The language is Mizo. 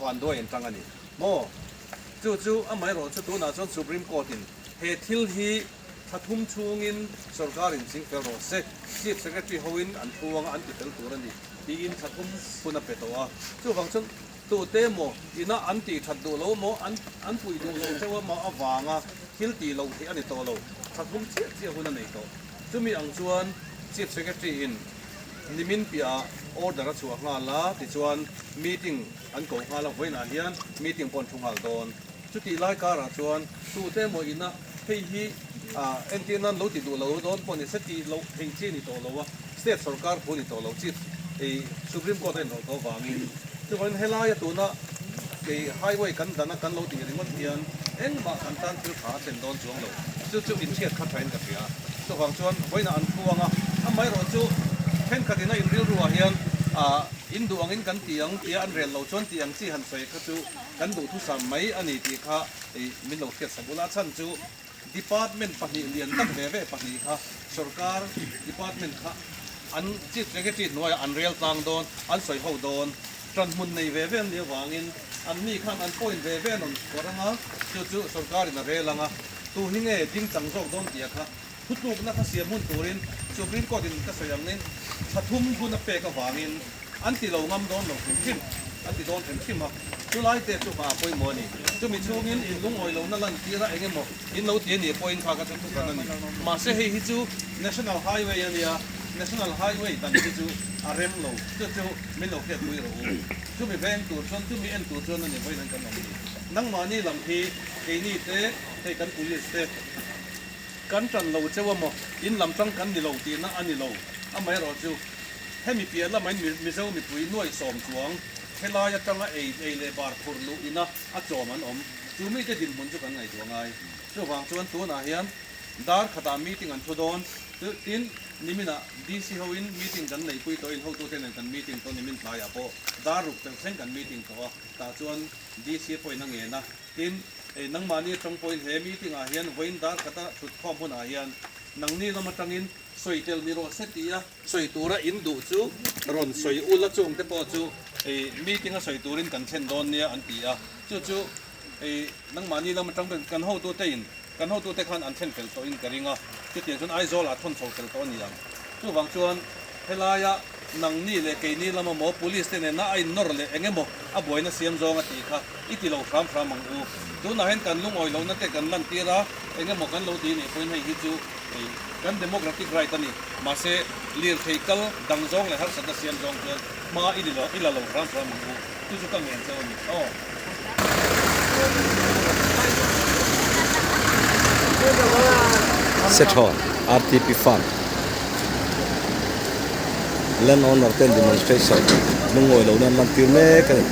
vanduai an tang a ni maw? Chu chu amaherawhchu tunah chuan Supreme Court in he thil hi thla thum chhungin sorkar in ching fel rawh se, Chief Secretary hoin an thu anga an ti fel tur a ni tiin thla thum hun a pe tawh a. Chuvang chuan tute emaw ina an tih that duh lo emaw an an puih duh lo chauh emaw avanga thil tih loh theih a ni tawh lo, thla thum chiah chiah hun a nei tawh. Chumi ang chuan Chief Secretary in nimin piahah order a chhuah nghal a, tichuan meeting an ko nghal a, vawiinah hian meeting pawh an thu nghal dawn. Chutih lai karah chuan tute emaw ina hei hi entir nan lo ti duh lo dawn pawh ni se tih loh theih chi a ni tawh lo a, state sorkar thu a ni tawh lo, Chief Supreme Court a inrawlh tawh avangin. Chuvangin helaia tuna kei highway kan dana kan lo tih ringawt hian engmah kan tan thil tha a thlen dawn chuang lo. Chu chu inhriat kha thain ka hria. Chuvang chuan vawiinah an thu ang a, amaherawhchu thenkhatin a inrilruah hian in duh angin kan ti ang tia an rel lo chuan tih ang chi han sawi kha chu kan duhthusam mai a ni tih kha min lo hriat sak ula. A chhan chu Department pahnih lian tak ve ve pahnih kha sorkar department kha an Chief Secretary hnuaiah an rel tlang dawn, an sawi ho dawn. Ṭanhmun nei ve ve an nih avangin an ni khan an point ve ve an rawn chhuah ang a, chu chu sorkarin a rel ang a, tu hi nge ding chang zawk dawn tih a kha thutlukna kha siam hun turin Supreme Court in ka sawi angin thla thum hun a pek avangin An ti lo ngam dawn lo hrim hrim, an ti dawn hrim hrim a, chulai te chu hma a pawimawh a ni. Chumi chhungin in lungawi lohna lantir a eng emaw in lo ti a nih pawhin kha ka chu thuhran a ni. Mahse hei hi chu National Highway a nia, National Highway dan hi chu a rem lo, chu chu min lo hriatpui rawh u. Chumi veng tur chuan, chumi en tur chuan a ni vawiin an kan awm ni. Nangmahni lam hi keini te, hei kan police te, kan tan lo cheu a maw, in lam tang kan ni lo tihna a ni lo, amaherawhchu, Hemi piah lamain Mizo mipui nuai sawm chuang helai atanga ei ei leh bar phurh luh ina a chawm an awm. Chu mite dinhmun chu kan ngaihtuah ngai. Chuvang chuan tunah hian dar khatah meeting an thu dawn. Tin, niminah DC hoin meeting kan neihpui tawhin hotute nen kan meeting tawh nimin tlaiah pawh dar ruk tel thleng kan meeting tawh a, tah chuan DC pawhin a ngen a. Tin, nangmahni atang pawhin he meeting ah hian vawiin dar khata thutkhawm hunah hian nangni lam atangin sawi tel ni rawh se tia Sawi tura in duh chu rawn sawi ula chungte pawh chu meeting a sawi turin kan thlen dawn nia an ti a, chu chu nangmahni lam atang pawhin kan hotute in kan hotute khan an thlen fel tawhin ka ring a, chutiang chuan Aizawl ah thawn chho fel tawh a ni ang. Chuvang chuan helaia nangni leh keini lama maw police te nena a innawr leh eng emaw a buaina siam zawng a tih kha i ti lo hram hram ang u. Tunah hian kan lungawi lohna te kan lantir a, eng emaw kan lo ti nih pawhin hei hi chu Hei kan democratic right a ni. Mahse, lirthei kal dang zawng leh harsatna siam zawng chuan hma i ni lo, i la lo hram hram ang u. Chu chu ka ngen chauh a ni. Aw. Sethon, RTP Farm, Land owner ten demonstration lungawi lohna an lantir mek a ni.